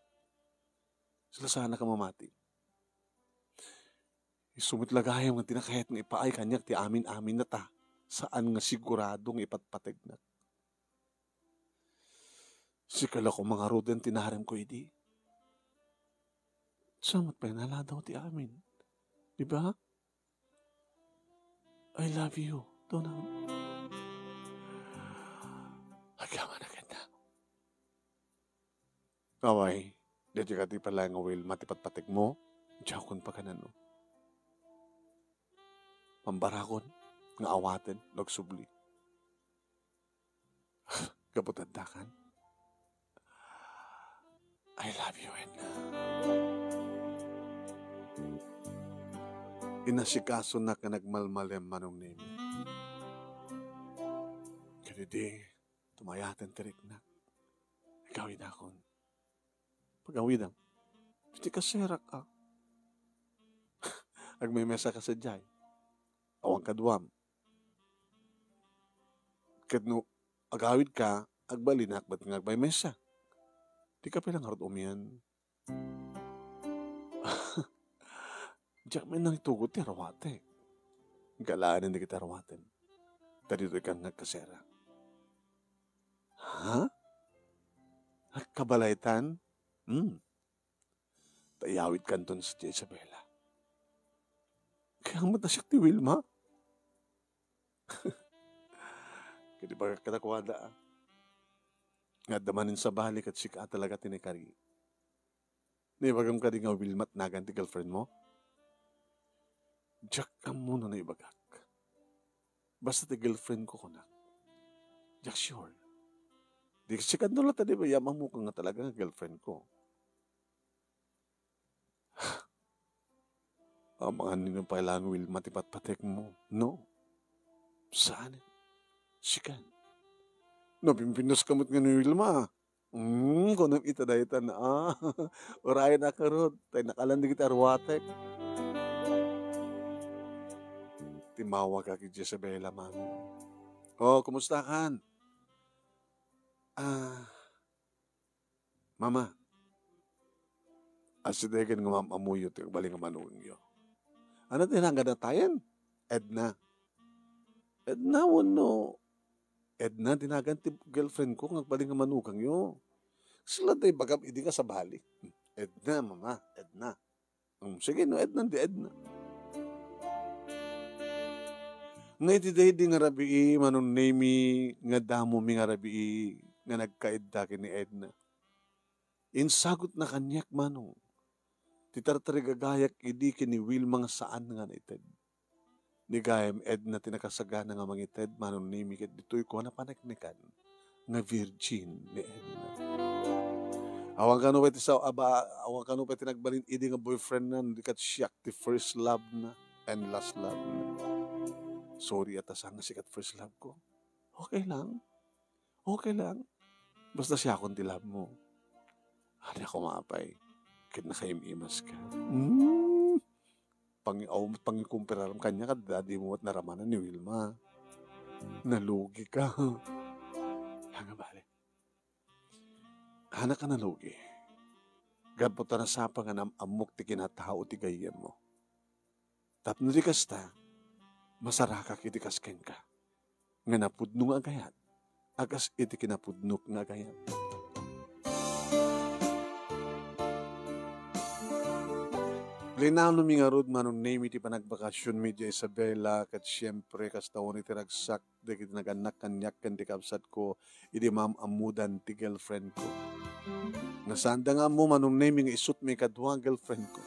Sila sana ka mamati. Isu met la gayam nga ti nakayat nga ipaay kaniak ti amin-aminna ta saan nga sigurado nga ipatpategnak. Sika la koma ngaruden ti naremko idi. Sa met pay naladaw ti amin. Di ba? I love you, Donald. Agyaman na kita. Away, daytoy kadi pay laeng nga Wilma ti patpategmo, diakon paganano. Pambarakon nga awaten no agsubli. Gapu ta addakan. I love you, Edna. Inasikasona nga nagmalmalem manong nemi. Kadidi, tumayaten ti riknak. Agawidakon. Pagawidam. Iti kaserak a. Agmemesa ka sadiay. Awan kaduam. Ket no agawid ka, agbalinak bat nga agmemesa. Di ka pay la ngarud umian. Diak met nangitugot ti arwatek. Galaenen dagiti arwatem. Ta ditoy kan nga agkasera. Ha? Agkabalaytan? Hmm. Ta iyawidkanton sadiay, Isabela. Kayatmo ta siak ti Wilma? Ket ibagak kadakuada, ah, nga adda manen sabali ket sika talaga ti naikari. Naibagam kadi nga Wilma ti nagan ti girlfriend mo? Diak ammo no naibagak. Basta ti girlfriend ko, kunak. Diak sure. Di, sika no la ta di ba, ammok nga talaga nga girlfriend ko. Amangan nino pay laeng Wilma ti patpatekmo, no? Saan? Sikan. No, pimpinus ka met nga ni Wilma. Hmm, kuno ita daytan, ah. Urayen a karod, tay nakalan dagiti arwatek. Timmawag ka ken Jezebela, mami. Oh, kumusta kan? Ah, Mama, Asidegen nga maam-ammoyo ti agbalin nga manukangyo. Ania ti nagan datayen? Edna. Edna wenno Edna ti nagan ti girlfriend ko nga agbalin nga manukangyo. Sila ti ibagam idi nga sabali. Edna, mama, Edna. Hmm, sige, no Edna, di Edna. Nga iti daydi nga rabii, Manong Nemy, nga damomi nga rabii nga nagkaedda ken ni Edna. Insagutna kaniak, Manong, ti tartarigagayak idi ken ni Wilma nga saan nga naited. Ni gayam Edna ti nakasagana nga mangited, Manong Nemy, ket ditoyko a napaneknekan nga virgin ni Edna. Awan kano pay ti sa-, aba, awan kano pay ti nagbalin idi nga boyfriend na, no di ket siak ti first love na and last love na. Sorry, a ta saan nga sika ti first love ko. Okay lang. Okay lang. Basta siakon ti love mo. Ania koma pay, ket nakaim-imas ka. Hmm. Pangi-, aw, pangikumpararam kaniak, adda dimo met naramanan ni Wilma. Nalugi ka. Ania nga bale? Ania ka nalugi? Gapu ta nasapa nga naam-ammok ti kinatao ti gayyemmo. Tapno di kasta, masarakak iti kas kenka, nga napudno nga agayat, a kas iti kinapudnok nga agayat. Linanomi ngarud, Manong Nemy, ti panagbakasionmi idiay Isabela, ket siempre, kasta unay ti ragsak dagiti nagannak kaniak ken ti kabsatko idi maam-ammodan ti girlfriendko. Nga saanda nga ammo, Manong Nemy, nga isut' mi kadua a girlfriendko.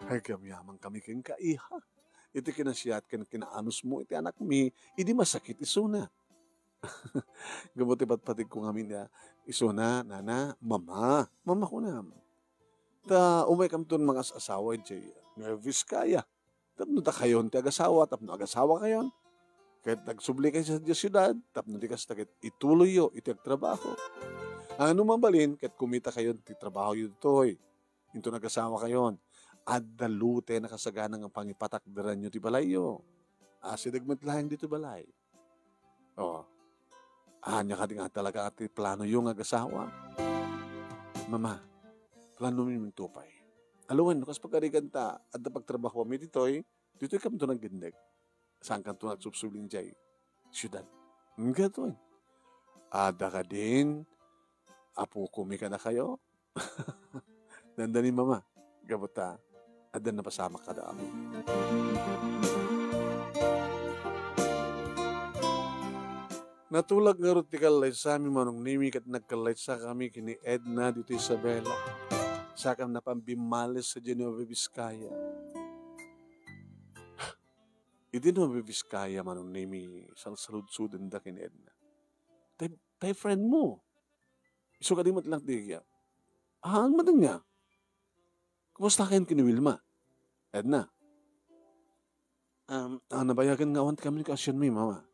Ay, agyamankami kenka, iha. Iti kinasiat ken kinaanusmo iti anakmi idi masakit isuna. Gapu ti patpategko ngamin, a, isuna, nana, mama, mama kunam. Ta umaykamton mangas-asawa idiay Nueva Vizcaya. Tapno dakayon ti agasawa, tapno agasawakayon. Ket agsubli kayo sadiay siudad, tapno di kasta ket ituloyyo iti agtrabaho. Ano mabalin, ket kumitakayon ti trabahoyo ditoy. Inton agasawakayon, adda lote a nakasagana nga pangipatakderanyo ti balayyo. Asideg met laeng ditoy balay. Oh. Ania kadi nga talaga ti planoyo nga agasawa? Mama, planomi minto pay. Aliwen, no kas pagarigan ta, adda pagtrabahoami ditoy, ditoy kamto nagdengdeng. Saankanto nagsubsubli idiay siudad. Ngem ditoy. Adda kadin, apokomi kadakayo? Dandani, mama, gapu ta adda napasamak kada amin. Natulag ngarud ti kallaysami, Manong Nemy, ket nagkallaysakami ken ni Edna ditoy Isabela. Sakam napan bimmalis sadiay Nueva Vizcaya. Idi Nueva Vizcaya, Manong Nemy, salsaludsodenda ken ni Edna. Tay, tay friend mo. Isu kadi met lang ti, ah, haan met ania? Kumusta kayon ken ni Wilma? Edna. Um, ah, nabayagen nga awan ti komunikasionmi, mama.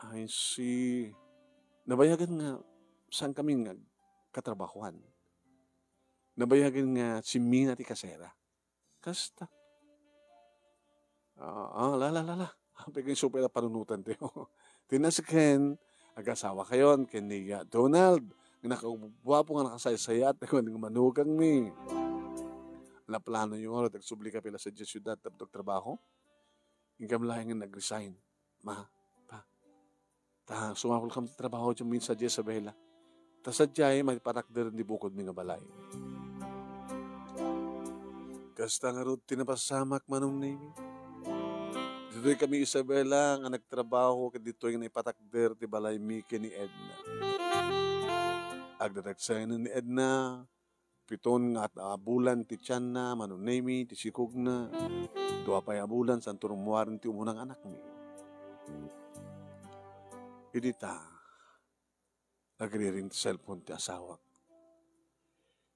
I see. Nabayagen nga saankami nga katrabahoan. Nabayagen nga si Mina ti kasera. Kasta. Ah, ah, la, la, la, la. Apay ken isu pay la panunotan tayo. Ti nasken, agasawakayon ken ni, ah, Donald, nga nakaguapo nga nakasaysayat, nga manukangmi. Naplanoyo ngarud, agsubli ka pay la sadiay siudad tapno agtrabaho? Inkam laeng nga nag-resign. Ma, pa, ta sumapulkam ti trabaho diay minsan diay Isabela. Ta sadiay, maipatakder ti bukodmi nga balay. Kasta ngarud ti napasamak, Manong Nemy. Ditoy kami, Isabela, nga nagtrabaho ket ditoy nga naipatakder ti balaymi ken ni Edna. Agdadagsaynen ni Edna, piton nga at-, a bulan ti tianna, Manong Nemy, ti sikogna. Dua pay a bulan, santo rummuaren ti umuna nga anakmi. Idi ta, agriring ti cellphone ti asawak.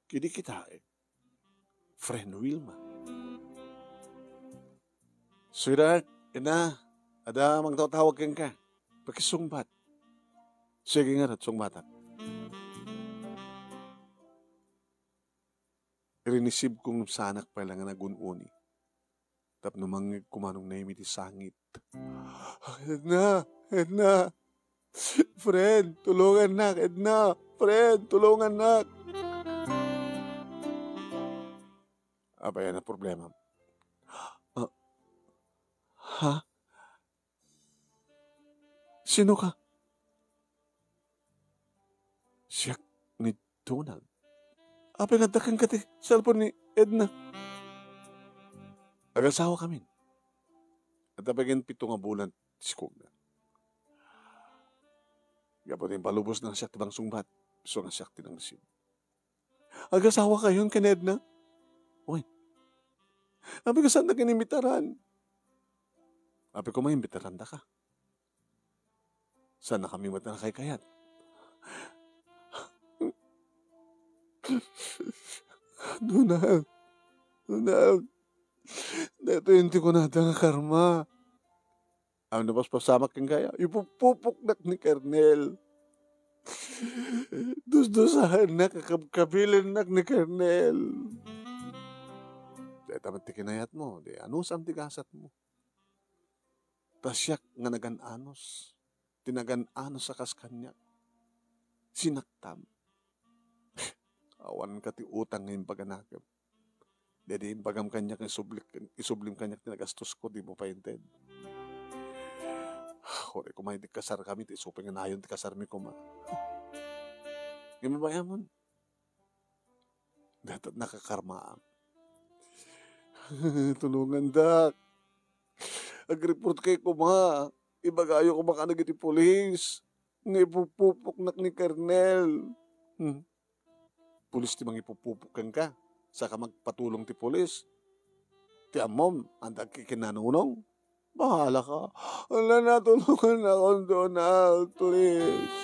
Idi kitaek, friend Wilma. Sweetheart, ina, adda mangtawtawag kenka. Pakisungbat. Sige ngarud, sungbatak. Rinisibko ngem saanak pay la nga nagun-uni. Tapno mangngeg ko, Manong Nemy, ti sangit. Edna! Edna! Friend, tulungannak, Edna! Friend, tulungannak! Apay a problema? Ah, ha? Sino ka? Siak ni Donald. Apay nga adda kenka ti cellphone ni Edna? Agasawa kami. Adda pay ken pito nga bulan ti sikogna. Gapu ta impalubosna nga siak ti mangsungbat, isu nga siak ti nangreceive. Agasawa kayon ken Edna? Wen. Apay nga saannak inimbitaran? Apay koma imbitarandaka. Saannakami met a nakaykayat. Donald, Donald, daytoy ti kunada nga karma. Awan napaspasamak kenka, ipupupoknak ni Kernel. Dusdusaennak, kakabkabilennak ni Kernel. Dayta met ti kinayatmo, di anusam ti gasatmo. Ta siak nga nagan-anos, ti nagan-anos a kas kaniak. Sinaktam. Awanka ti utang nga imbaganakem. Daydi imbagam kaniak nga isublik-, isublim kaniak ti nagastosko, dimo pay inted. Uray koma idi kasarkami, ta isu pay nga nayon ti kasarmi koma. Ngem babaemon, dayta nakakarmaam. Tulongandak. Agreport kay koma. Ibagayo koma kadagiti pulis nga ipupupoknak ni Kernel. Hmm. Pulis ti mangipupupok kenka, saka magpatulong ti pulis. Ti ammom, adda agkikinnanunong. Bahala ka. Ala, natulongan akon, Donald, please.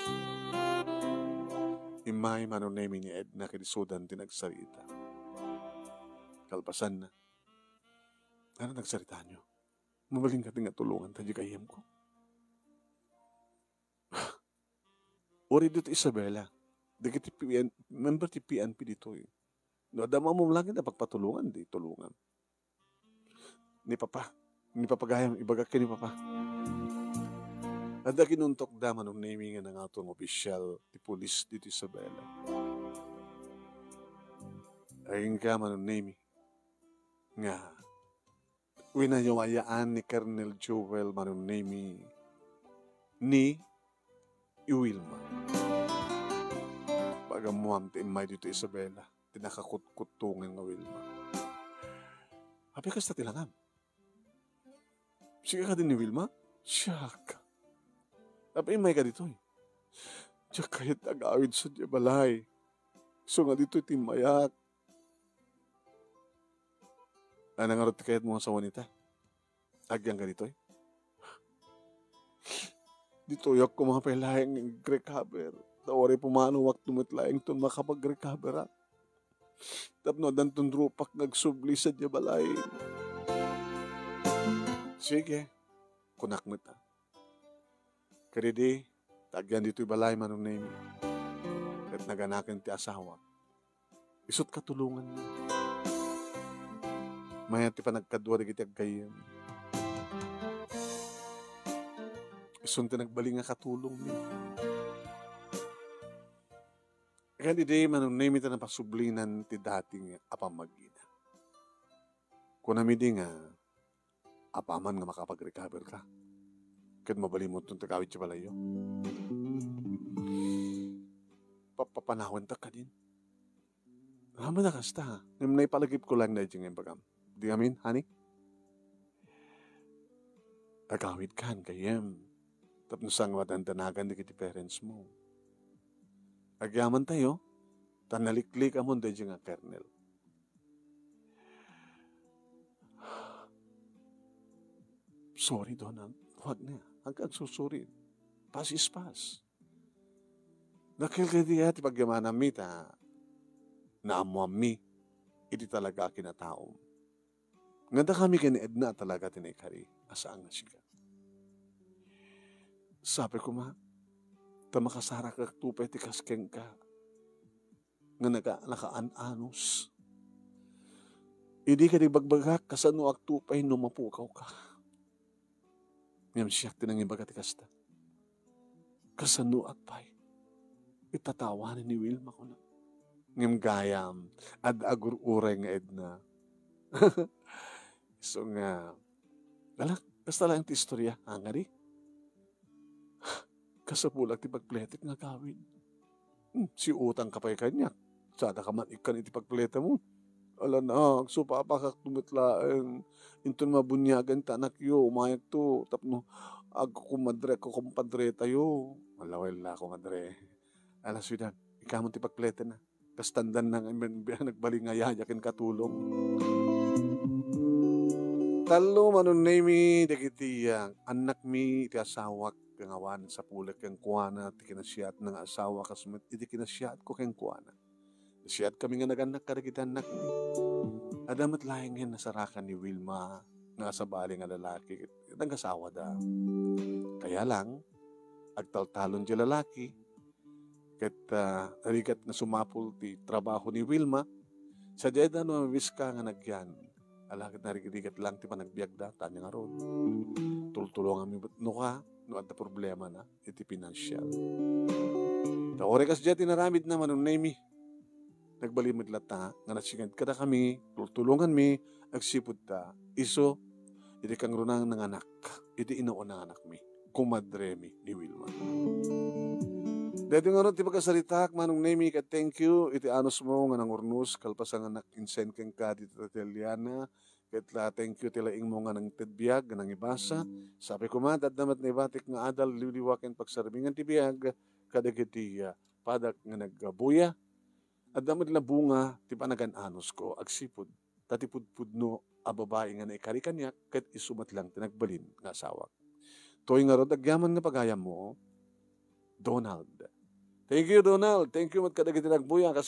Immay Manong Nemy ni Edna ken isudan ti nagsarita. Kalpasanna, ano nagsaritaanyo? Mabalin kadi nga tulonganta diay gayyemko? Uray ditoy Isabela, dagiti P N, member ti P N P ditoy. No adda maammo laeng a pagpatulongan, di tulongam. Ni Papa, ni Papa gayam, ibagak ken ni Papa. Adda kinuntokda Manong Nemy nga nangato nga opisyal ti pulis ditoy Isabela. Agingga Manong Nemy nga winayawayaan ni Colonel Joel Manong Nemy ni Wilma. Pag-ammoam ti immay ditoy Isabela, ti nakakutkuttongen nga Wilma. Apay kasta ti langam? Sika kadi ni Wilma? Siak. Apay immayka ditoy? Diak kayat agawid sadiay balay. Isu nga ditoy ti immayak. Ania ngarud ti kayatmo nga sawen ita? Agyangka ditoy? Ditoyak koma pay laeng nga ag-recover. Ta uray pumanowak no met laengton makapag-recoverak. Tapno addanton rupak nga agsubli sadiay balay. Sige, kunak met a. Kadidi, ta agyan ditoy balay, Manong Nemy. Ket naganaken ti asawak. Isut' katulonganna. Mayat ti panagkadua dagiti aggayyem. Isun ti nagbalin nga katulongmi. Ken idi, Manong Nemy, ta napasublinan ti dati a pammagina. Kunami idi nga, apaman nga makapag-recover ka, ket mabalinmoton ti agawid ti balayyo. Papapanawantak kadin. Amanna kasta, ngem naipalagipko laeng daydi nga imbagam. Di amin, honey? Agawidkan, gayyem, tapno saan nga madandanagan dagiti parents mo. Agyamantayo, ta naliklikamon daydi nga kernel. Sorry, Donald. Huwag na. Huwag kang susuri. Past is past. Dakkel kadi ti pagyamananmi ta naammoanmi iti talaga a kinataom. Nga dakami ken ni Edna a talaga ti naikari a saan nga sika. Sapay koma, ta makasarakakto pay ti kas kenka nga naga-, nakaan-anos. Idi kadi bagbagak, kasanoakto pay no mapukawka? Ngem siak ti nangibaga ti kasta. Kasanoak pay? Itatawanen ni Wilma, kuna. Ngem gayam, adda agur-uray nga Edna. So nga, ala, kasta lang ti istorya, angari. Kasapulak ti pagpletek nga agawid. Hmm, siutang ka pay kaniak. Sada ka man ikkan iti pagpletem. Ala na, agsupapakak met laeng. Inton mabuniagan ta anakyo, umayakto, tapno agkukumadre, agkukumpadretayo. Ala, wala, kumadre. Ala, sweetheart, ikaw man ti pagpletem na. Kastandan na nga nagbalin nga yaya ken katulong. Tallo, Manong Nemy, dagiti, ah, annakmi iti asawak nga awan sapulek kenkuana ti kinasiatna nga asawa, kas met iti kinasiatko kenkuana. Nasiatkami nga nagannak kadagiti annakmi. Adda met laeng nga nasarakan ni Wilma nga sabali nga lalaki ket nagasawada. Kaya lang, agtaltalon ti lalaki, ket, ah, rigat nga sumapul ti trabaho ni Wilma, sadiay da no mabiska nga nagyan. Ala ket narigrigat lang ti panagbiagda, tanya ngarud. Tultulonganmi met no ka, no adda problemana iti pinansial. Ta uray kasdiay ti inaramidna, Manong Nemy, nagbalin met latta nga nasinged kadakami, tultulonganmi, agsipud ta isu iti kangrunang nanganak, iti inauna nga anakmi, kumadremi ni Wilma. Daytoy ngarud ti pakasaritaak, Manong Nemy, ket thank you iti anusmo nga nangurnos kalpasan nga nak-insend kenka dita ti Eliana, ket la, thank you ti laingmo nga nangted biag, nga nangibasa. Sapay koma, adda met naibatik nga adal, liwliwa ken pagsarmingan ti biag kadagiti, ah, padak nga nagbuya. Adda met la bunga ti panagan-anusko agsipud ta ti pudpudno a babai nga naikari kaniak ket isu met lang ti nagbalin nga asawak. Toy ngarud agyaman nga pagayammo, Donald. Thank you, Donald. Thank you met kadagiti nagbuya kas